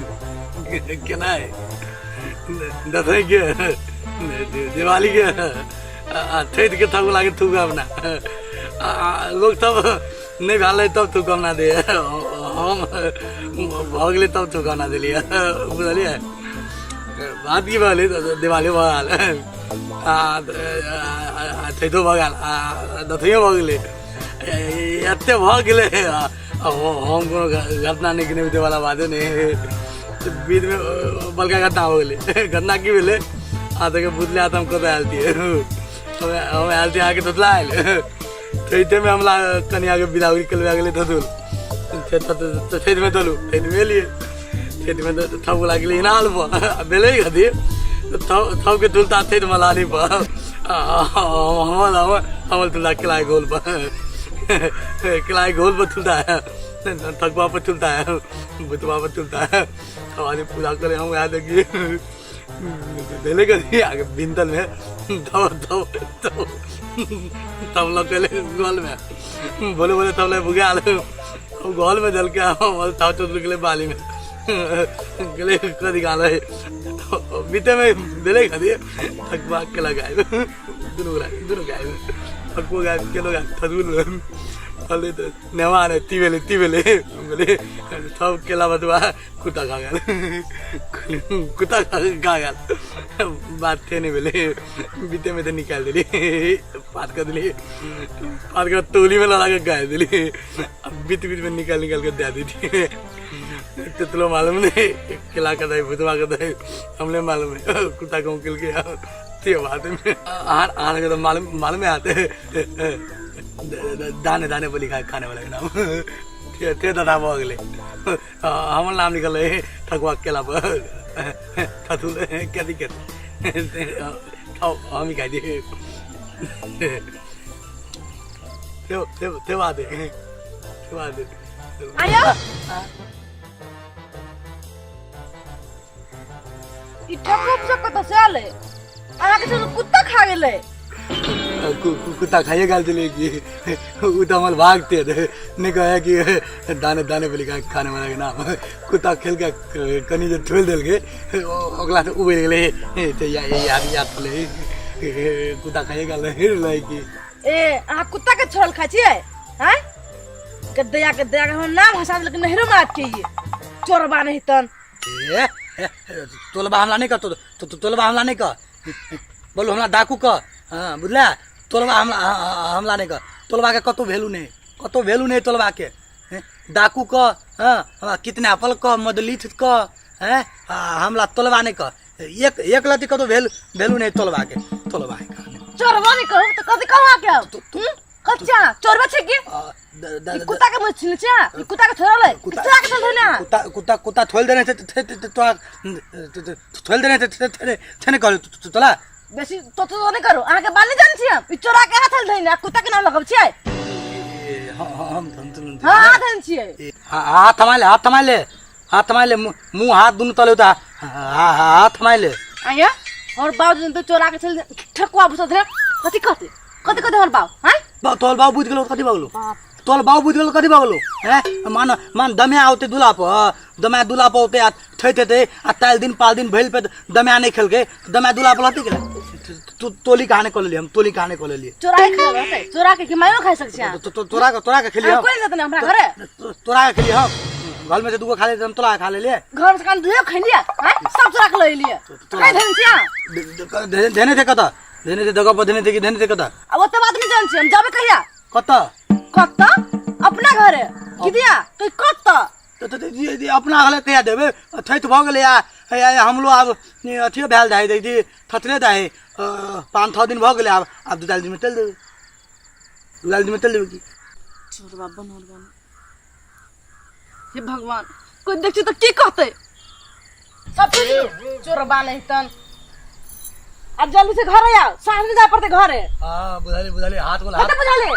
केना दसैँ के दिवाली के छठि के थक लागे थूक अपना लोक सब नहि भेल रहै तब थूकौना दे हम भऽ गेलै तब थूकौना देलियै बुझलियै बात की भऽ गेलै दिवाली भऽ गेल आ छठिओ भऽ गेल आ दसैँओ भऽ गेलै एते भऽ गेलै हम कोनो घटना नहि गिनबै वाला बाते नहि बीचमे बड़का घटना हो गेलै घटना की भेलै आ तऽ बुझले तऽ हम कतऽ आयल छियै हम आयल छियै अहाँके तोतला आयल छठिमे हमरा कनियाके बिदागरी करबा गेलै धतुल छठिमे चलू छठिमे एलियै छठिमे तऽ थप लागलै इनाल पर भेलै कथी थपके तुलता छठि मलानी पर हमर हमर तुलता किलाय गोल पर किलाय गोल पर तुलता है थकुआ पर तुलता है भुतवा पर तुलता है सब आदमी पूजा करे हम वएह देखिए भेलै कथी आगे बिंदल में तब तब तब तब लग गेलै गल में बोले बोले तब ले भुगाल गल में दल के हम तब चल गेलै बाली में गेलै कथी गाल है बीते में भेलै कथी थकवा के लगाए दुनू दुनू गाय थकुआ गाय केलो गाय थदुल फले तऽ नेवा रे ती भेलै ती भेलै बोले सब केला बतवा कुत्ता खा गेल कुत्ता खा गेल बात थे नहीं भेलै बीते में तऽ निकालि देली पात कऽ देली पात कऽ तौली में लगा के गाय देली अब बीत बीत में निकाल निकाल के दे दी थी तो मालूम नहीं केला के दही भुतवा के दही हमने मालूम है कुत्ता को उकिल के ते बात में are are के तो मालूम मालूम है आते दाने दाने पर लिखा खाने वाला के नाम थे थे दादा भऽ गेलै हमर नाम लिखल है ठकुआ केला पर थथुल कथी कथी हम ही खाइ दिए थे बात है थे बात है आया ई ठकुआ सब कतऽ से आले अहाँके चलू कुत्ता खा गेलै कुत्ता खाइए गाल चले कि उ तो हमारे भागते थे नहीं कहा कि दाने दाने पर लिखा खाने वाला के नाम कुत्ता खेल के कनी जे ठोल देल के ओकला से उबेर गेलै ते या याद याद पले कुत्ता खाइए गाल लै कि ए अहाँ कुत्ता के छोड़ल खाइ छियै आँय गद्दया गद्दया के हमर नाम हंसा देलक नहरो मार के ये चोरबा नहीं तन ए तोलबा हमला नहीं कर तो तोलबा हमला नहीं कर बोलू हमरा डाकू कह हाँ बुझला तोलबा हमला हमला नहीं कर तोलबा के कतौ वैल्यू नहीं कतौ वैल्यू नहीं तोलबा के हैं डाकू कह हाँ हमरा किडनैपल कह मदलीथ कह हैं हमला तोलबा नहीं कह एक एक लती कतौ वैल्यू वैल्यू नहीं तोलबा के तोलबा के चोरबा नहीं कहू तो कथी कहू अहाँके तो कच्चा चोरबा छै की आ, द- द- ई कुत्ता के मुँह छिल छै ई कुत्ता के छोड़ल है कुत्ता कुत्ता के छोड़ल ना कुत्ता कुत्ता कुत्ता थोल देने थे थे थे तो थोल देने थे थे थे थे ने कहलु तोला बेसी तो तो नहीं करू अहाँ के बाल नहीं जान छी हम ई चोरा के हाथ धइन आ कुत्ता के नाम लगब छियै हम हम तो हां हाथ धइन छियै हाथ थमा ले हाथ थमा ले हाथ थमा ले मुंह हाथ दुनु तले उता हाथ थमा ले आया और बाबू तो चोरा के चल ठकुआ भुसा धरे कथी कहते कथी कहते हमर बाप हैं तोहर बाबू बुझ गेलो कथी भगलो तोहर बाबू बुझ गेलो कथी भगलो हैं मान मान दमे आवते दूल्हा पर दमे दूल्हा पर औते आ थैत हेतै आ ताल दिन पाल दिन भइल पे दमे नहीं खेलकै दमे दूल्हा पर लहते गेलै तू तोली कहाने कऽ लेलियै हम तोली कहाने कऽ लेलियै चोरा के खा रहते चोरा के कि मायो खा सक छै तो तो तोरा के तोरा के खेलियै अहाँ कोई नहीं हमरा घरे तोरा के खेलियै हम घर में से दूगो खा लेते हम तोरा के खा लेलियै घर से कान दुयो खैलिए हैं सब चोरा के ले लिए तोरा खाइ धन छियै धेने थे कतऽ धेने थे जगह पर धेने थे कि धेने थे कतऽ अब ओते बात नहीं जान छी हम जाबे कहिया कतऽ कतऽ अपना घरे की दिया तो कतऽ तऽ तऽ जे जे अपना घरे कहिया देबै थैत भऽ गेलै आ हे हमरो आब अथियो भेल जाइ है थथरे जाइ है पाँच छओ दिन भऽ गेलै आब आब दू चारि दिनमे चलि देबै दू चारि दिनमे चलि देबै की छोड़बा बनल बन हे भगवान कोई देखছি तऽ की कहतै सब चोरबा नहीं तन अब जल्दी से घर आओ साँझ में जाए पड़ते घरे हाँ बुझाली बुझाली हाथ बोला कते बुझाले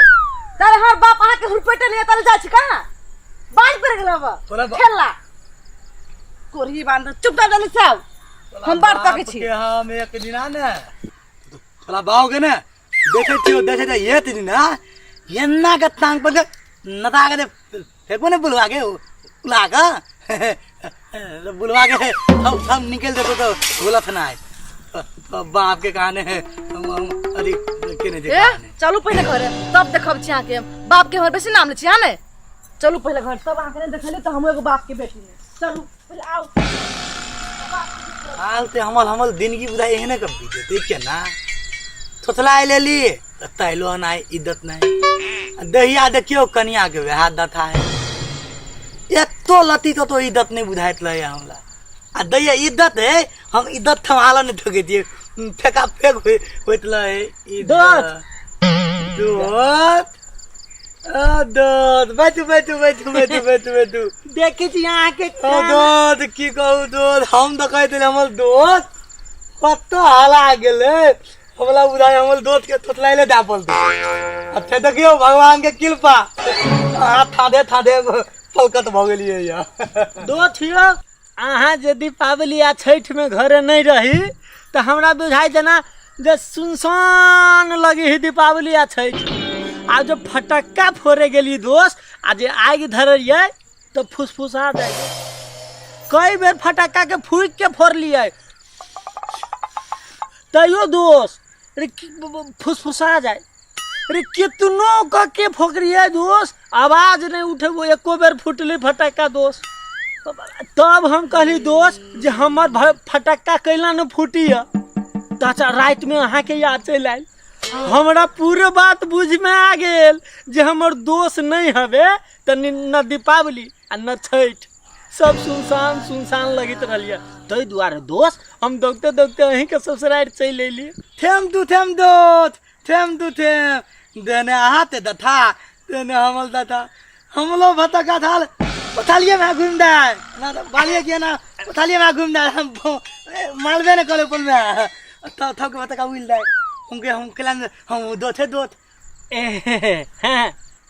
तारे हर बाप अहाँ के हुरपेटे लिए तारे जाइ छी कहाँ बांध पर गेल अब तोरा ठेला कोरही बांध चुपचाप जल्दी से आओ हम बात तकै छी के हम एक दिना ने तोरा बाव के ने देखे छियो देखे छियो ये दिन ना एन्ना के टांग पर के नता के दे फेंको ने बुलवा के उला के बुलवा के हम हम निकल देते तो बोलत ना है बाप के कहाने है हम अरे के नहीं ए देखा चलू पहिले घरे तब देखब छी अहाँके हम। बाप के हमर बेसी नाम लै छी अहाँ ने चलू पहिले घर तब अहाँके नहि देखलियै तऽ हमहूँ एगो बाप के बेटी ने चलू पहिले आउ। हाल ते हमल हमल जिंदगी बुझाइ एहने कब बीते देख के ना थोथला लेली त तैलो नाय इज्जत नहीं दहिया देखियो कनिया के वएह दथा है एतो लती तो तो इज्जत नहीं बुझाइत रहे हमरा आ दैया इज्जत है हम इज्जत थमाला नहीं ठोके दिए फेंका फेंक होइत रहे दोस्त। दोस्त आ दोस्त बैठू बैठू बैठू बैठू बैठू बैठू। देखै छी अहाँके। ओ दोस्त की कहू दोस्त, हम तऽ कहैत रहियै हमर दोस्त कतऽ हला गेलै, हमरा बुझाइ हमर दोस्त के थोतलाइले दए पड़तै। अच्छा देखियौ भगवान के कृपा, अहाँ थादे थादे पलकत भऽ गेलियै या। दोस्त यौ, अहाँ जे दीपावली आ छठिमे घरे नहि रही तऽ हमरा बुझाइ जेना जे सुनसान लगी है दीपावली आ छठि। आ जब फटक्का फोड़े गेली दोस्त आ जे आगि धरलियै तऽ फुसफुसा जाइ। कई बेर फटक्का के फूकि के फोड़लियै तैयो दोस्त अरे फुसफुसा जाए। अरे कितनो क के फोकरिए दोस्त आवाज नहीं उठे, वो एको बेर फुटली फटक्का दोस्त। तब हम कहली दोस्त जे हमर फटक्का कैला न फूटी है। तऽ रातिमे अहाँके याद चलि आयल, हमरा पूरे बात बुझमे आ गेल जे हमर दोस्त नहीं हवे तऽ न दीपावली आ न छठि, सब सुनसान सुनसान लगैत रहलियै। ताहि दुआरे दोस्त हम दौगते दौगते अहीँके ससुरारि चलि अयलियै। थेम दू थेम दोस्त, थेम दू थेम, देने अहाँ ते दथा देने हमल दथा, हमलो भतका थाल पथालिए में घूम दे ना तो बालिए किया ना पथालिए में घूम दे, हम मालवे ने करे पुल में तो थक भतका उल दे उनके हम केला हम दोथे दोथ। ए,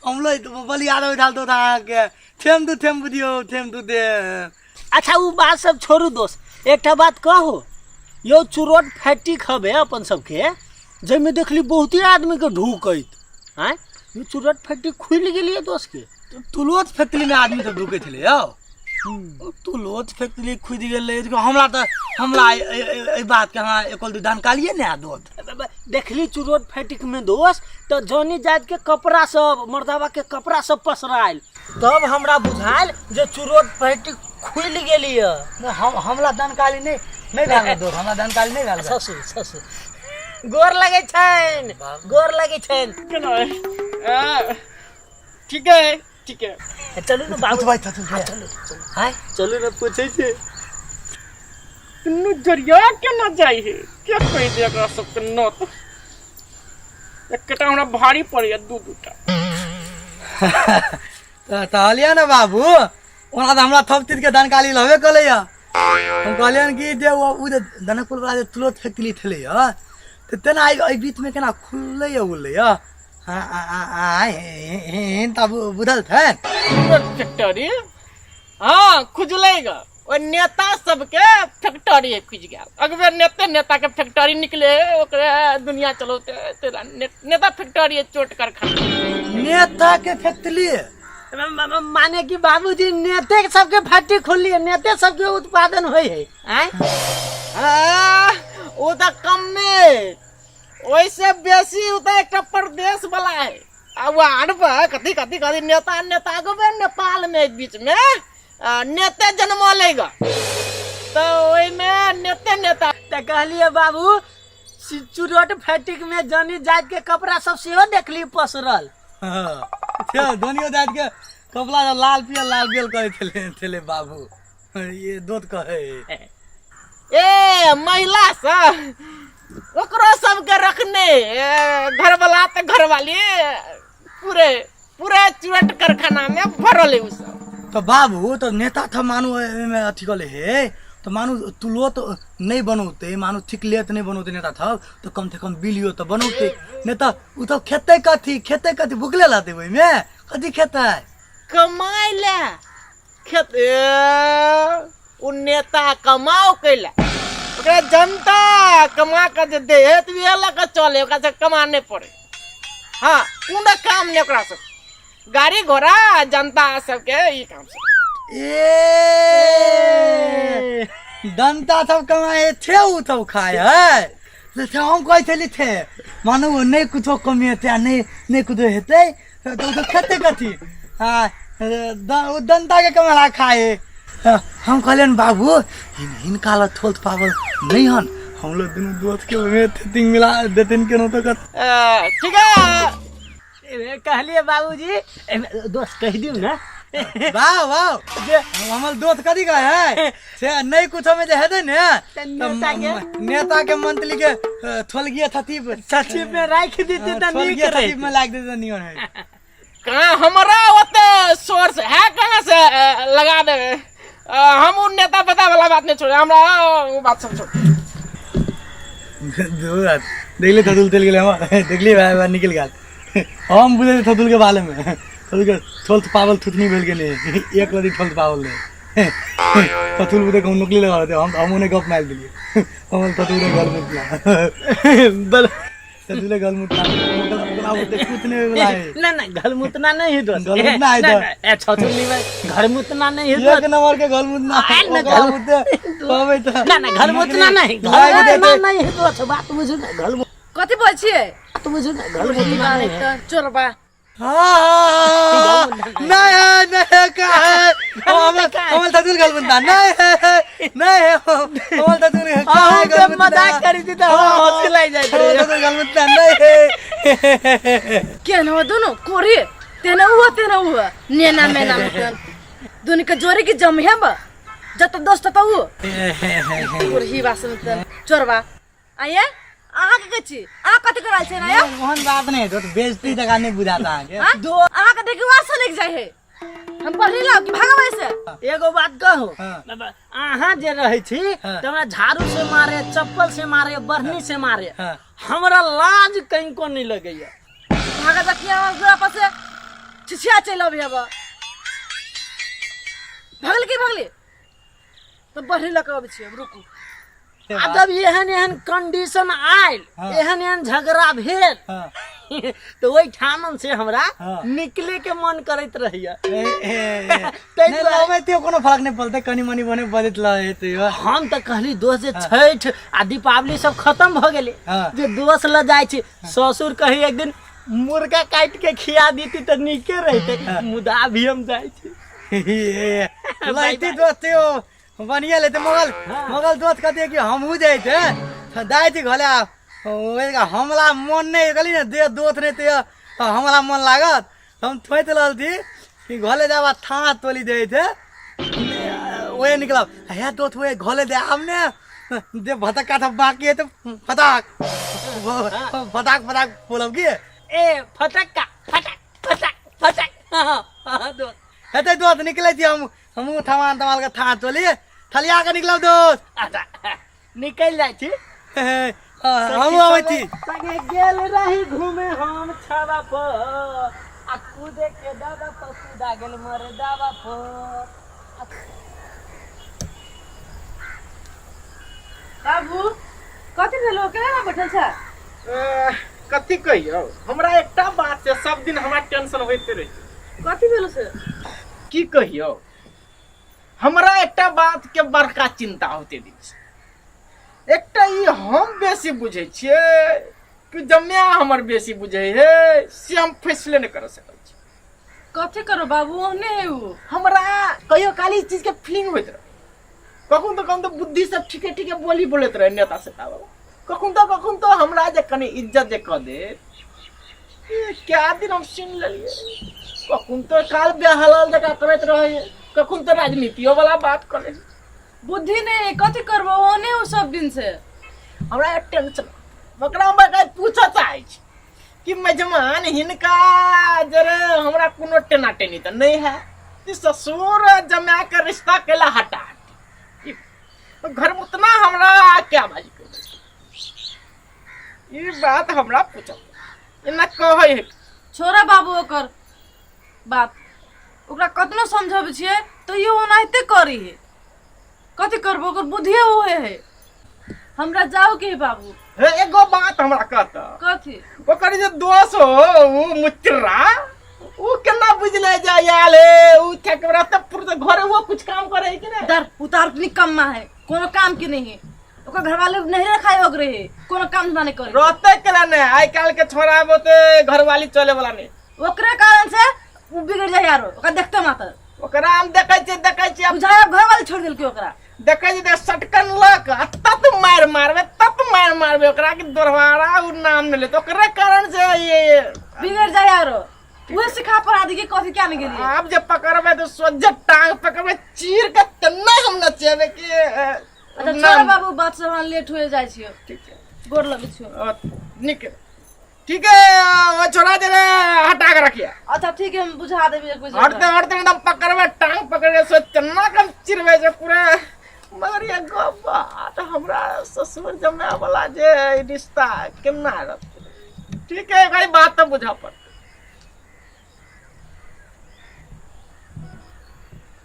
हमलो बलिया रहे थाल दोथ अहाँके थेम दू थेम बुझियौ थेम दू दे। अच्छा उ बात सब छोड़ू दोस्त, एकटा बात कहू यौ, चुरोट फैक्ट्री खबे अपन सबके जाहिमे देखली बहुते आदमी के ढूकैत, आँय यौ चुरोट फैक्ट्री खुलि गेलियै दोस्त के? तुलोत फैक्ट्री में आदमी सब ढुकै छलै यौ, तुलोत फैक्ट्री खुदि गेलै। हमरा तऽ हमरा एहि बात के हमरा एको दू जानकारिए नहि आयत दोस्त। देखली चुरोट फैक्ट्री में दोस्त तऽ जनी जात के कपड़ा सब मर्दाबा के कपड़ा सब पसरायल, तब हमरा बुझायल जे चुरोट फैक्ट्री खुलि गेली। हमरा जानकारी नहीं नहीं भेल दोस्त, हमरा जानकारी नहीं भेल। ससुर ससुर गोर लगै छनि, गोर लगै छनि। केना ठीक है ठीक है। चलू ने बाबू। भाई चलू चलू हाय चलू ने पूछै छी दुनू जरिया केना जाइ है के कहि दे एकरा सबके नत एकटा हमरा भारी पड़ैया दू दूटा। तऽ कहलियै ने बाबू, ओना तऽ हमरा थप चीजके जानकारी रहबे कलैया। हम कहलियनि कि जे ओ जे जनकपुर वाला जे तुरंत फैक्ट्री छलैया तऽ तेना एहि बीचमे केना खुललैया उललैया एहन तऽ बुझल छै फैक्ट्री। हाँ खुजलेगा ओहि नेता सबके फैक्ट्री खुजि गेल, अगबे नेते नेता के फैक्ट्री निकले ओकरे दुनिया चलौते तेरा नेता फैक्ट्री चोट कारखाना नेता के फैक्ट्री माने कि बाबूजी नेते सबके फैक्ट्री खोलली है, नेते सबके उत्पादन होइ है आँय? हाँ, ओ तऽ कमे ओहिसे बेसी ओ तऽ एकटा प्रदेश वाला है। आ ओ आर कथी कथी कथी नेता नेता अगबे नेपाल में बीच में नेते जन्म लेगा तऽ ओहिमे नेते नेता। तऽ कहलियै बाबू चुरोट फैक्ट्री में जनी जात के कपड़ा सब सेहो देखली पसरल। हाँ, धनियो जात के कपड़ा सब लाल पियर लाल पियर करै छलै छलै बाबू, ये दोत कहै। ए महिला सब ओकरो सबके रखने घरवाला तऽ घरवाली पूरे पूरे चुरट कारखाना में भरल है उ सब। तो बाबू तो नेता था मानू एहिमे अथी कले हे तो मानू तुलो तो नहीं बनौते, मानू थिकलेत नहीं बनौते नेता था तो कम से कम बिलियो तो बनौते, नहीं तो उ तो खेते कथी खेते कथी भुखले रहते ओहिमे कथी खेतै कमाइ ले खेत। ए, उ नेता कमाओ कैला ओकरा जनता कमा के जे दे है तो उहे लऽ के चले, ओकरा से कमा नहीं पड़े। हाँ कोनो काम नहीं ओकरा सब, गाड़ी घोड़ा जनता सबके ई काम सब। ए दंता सब कमाए थे उ सब खाए है से हम कहै छली थे मानू नहि कुछो कमेतै आ नहि नहि कुछो हेतै तऽ ओ सब खेतै कथी आ ओ दंता के कमेला खाए। हम कहलियनि बाबू हिनका लग थोल पावल नहीं हन, हम लोग दुनू दोस्त के ओहिमे थेतिंग मिला देतिन केना तो कत। ठीक है। कहलिए बाबूजी, दोस्त कह दियौ ना। वाह वाह, जे हमर दोस्त कथी कहे है से नहीं कुछ में जे हेतै ने तऽ नेता के नेता के मंत्री के थोलगिया थती सचिव में राखि देते तऽ नीक थोलगिया थती रहितै। में लाग देते नियन है। कहाँ हमरा ओते सोर्स है, कहाँ से लगा देवे? हम उ नेता पता वाला बात नहीं छोड़े, हमरा उ बात सब छोड़। दूर देखली थतुल तेल गेलै हमर, देखली भाई भाई निकल गेल। हम बुझे थतुल के बारे में, थतुल के थोल पावल थुतनी भेल गेलै, एक लदी थोल पावल नहीं थतुल बुझे कहूँ नौकरी लगा रहते, हम उन्हें गप मार दिलिए, हम थतुल के गल मुतला बल थतुल के गल मुतला ओकरा ओकरा ओते कुतने वाला है। ना ना घलमुतना नहीं है दोस्त। घलमुतना है ना, तो। ना, ए छथुल नहीं में घलमुतना नहीं है एक दोस्त। नंबर के गल मुतना आ, ना, ओकरा गल- मुते कहबै तऽ ना ना घलमुतना नहीं, लाग घलमुतना देतै। नहीं है दोस्त, बात बुझू ना, घलमु कथी बोल छियै? बात बुझू ना, घलमुतना नहीं है। चोरबा। हाँ, नहीं है, नहीं है, का है? हमर हमर थतुल गल मुतना नहीं है, नहीं है, हमर थतुल का है अहूँ गल के मुतना? मजाक करी दी तऽ हमरा हँसी लागि जाइत हमर रहे। थतुल गल मुतना नहीं है। केहन हो दुनू कोरी, तेना हुआ तेना हुआ नेना मेना में दुनू के जोड़ी के जम हेब जत दोस्त तत उ कोरी बासन त चोरबा। आये अहाँ के कहै छी, अहाँ कथी कराल छै ना? ओहन बात नहीं तो बेइज्जती जगह नहीं बुझाता अहाँके। हाँ? अहाँ के देखि वार से लग जाय है, हम पढ़ी लाओ कि भागब ऐसे। एगो बात कहू? हाँ। अहाँ जे रहै छी हाँ। तऽ हमरा झाड़ू से मारे, चप्पल से मारे, बढ़नी से मारे, हाँ। हमरा लाज कनिको नहीं लगैया। भागा जखनी अहाँ दूरा पर से छिछिया चलि अबै अब भगली की भगली तऽ बढ़ी लऽ कऽ अबै छी हम, रुकू। आ जब एहन एहन कंडीशन आयल, हाँ। एहन एहन झगड़ा भेल, हाँ। तऽ ओहि ठामन से हमरा हाँ। निकले के मन करैत रहैया। ए, ए, ए, ताहि नहीं दुआरे- लबै तऽ कोनो फर्क नहीं पड़तै, कनि मनि बने बजैत रहतै। हम तऽ कहली दोस्त जे छठि आ दीपावली सब खत्म भऽ गेलै, हाँ। जे दोस्त लऽ जाइ छी, ससुर कही एक दिन मुर्गा काटि के खिया दीती तऽ नीके रहितै, मुदा अभी हम जाइ छी। लैती दोस्त यो बढ़िया लेते मगल मगल दोस्त कहते कि हमहूँ जाते तऽ जाइ छी घरे। हमरा मन नहीं कहली ने दे दोस्त नहीं ते हमरा मन लागत, हम थोति रहल थी कि घरे जाब थाना तोली दे थे ओहे निकलब हे दोस्त ओहे घरे दे आब ने दे भटक्का था बाकी है तो फटाक फटाक फटाक बोलब की ए फटक्का फटक फटक फटक। हाँ, हाँ, दोस्त हेतै दोस्त निकलै छी हम, हमहूँ थमान तमाल के थाना तोली थलिया के निकलब दोस्त। अच्छा निकलि जाइ छी। हमहूँ अबै छी। संगे गेल रही घूमे हम छावा पर आ कूदे के दादा पर कूदा गेल मरे दावा पर। बाबू कथी भेलो, केना ना बैठल छ? कथी कहियौ, हमरा एकटा बात से सब दिन हमरा टेंशन होइते रही। कथी भेलो से? की कहियौ, हमरा एकटा बात के बड़का चिंता होते दिन से। एकटा ई हम बेसी बुझै छियै कि जम्या हमर बेसी बुझै है, से हम फैसले नहि कर सकै छी। कथी करो बाबू, ओहने है उ। हमरा कहियो काल ई चीज के फीलिंग होइत रहे, कखन तऽ कखन तऽ बुद्धि सब ठीके ठीके बोली बोलैत रहे नेता सेता बाबा, कखन तऽ कखन तऽ हमरा जे कनि इज्जत जे कऽ दे। क्या दिन हम सुनि लेलियै, कखन तऽ काल बेहलाल जकाँ करैत रहै, कखन तऽ राजनीतियो वाला बात करै। बुद्धि नहीं, कथी करबो, ओहने उ सब दिन से। हमरा टेंशन ओकरा हम पूछऽ चाहै छी कि मेजमान हिनका जरे हमरा कोनो टेना टेनी तऽ नहीं है, ई ससुर जमा के रिश्ता केला हटा घर में उतना हमरा क्या बाजी कर, ई बात हमरा पूछल एना कहै है। छोड़ा बाबू ओकर बात, ओकरा कतनो समझाबै छियै तैयो ओनाहिते करी है, कथी करबो, ओकर बुद्धिए ओहे है। हमरा जाओ के है बाबू। हे एगो बात हमरा कहता। कथी? ओकर जे दोस्त हो उ मुचरा, उ केना बुझ बुझले जे आयल है उ ठेकरा तऽ पूरा घरे वो कुछ काम करे है कि नहीं। डर उतार निकम्मा है, कोनो काम के नहीं है। ओकर घरवाले नहीं रखाए ओकरे है, कोनो काम धंधा नहीं करे। रहते केला नहीं, आइ काल्हि के छोरा बोते घरवाली चले वाला नहीं। ओकरे कारण से उ बिगड़ जाए यारो, ओकरा देखते मात्र। ओकरा हम देखै छियै, देखै छियै। बुझाय अब घरवाले छोड़ देलकै ओकरा। देखै छियै तऽ सटकन लक आ तत मारि मारबै, तत मारि मारबै ओकरा कि दोहरा उ नाम नहि लेत। ओकरे कारण से ये बिगड़ जाए यारो, उहे सिखा पढ़ा दी कि कथी क्या नहीं गेलिए। आब जे पकड़बै तऽ सोझे टांग पकड़बै, चीर के तेना हम नचेबै कि अच्छा छोड़ बाबू, बात से हमरा लेट हो जाइ छियो। ठीक छै, गोर लगै छियो। नीक ठीक है, वो छोड़ा दे रे, हटा के रखिए। अच्छा ठीक है, हम बुझा देबे एक बजे। हटते हटते एकदम पकड़बे, टांग पकड़ के सो चन्ना कम चिरबे से पूरा। मगर ये गप बात हमरा ससुर जमाय वाला जे रिश्ता केना रहतै। ठीक है, कई बात तो बुझा पड़तै।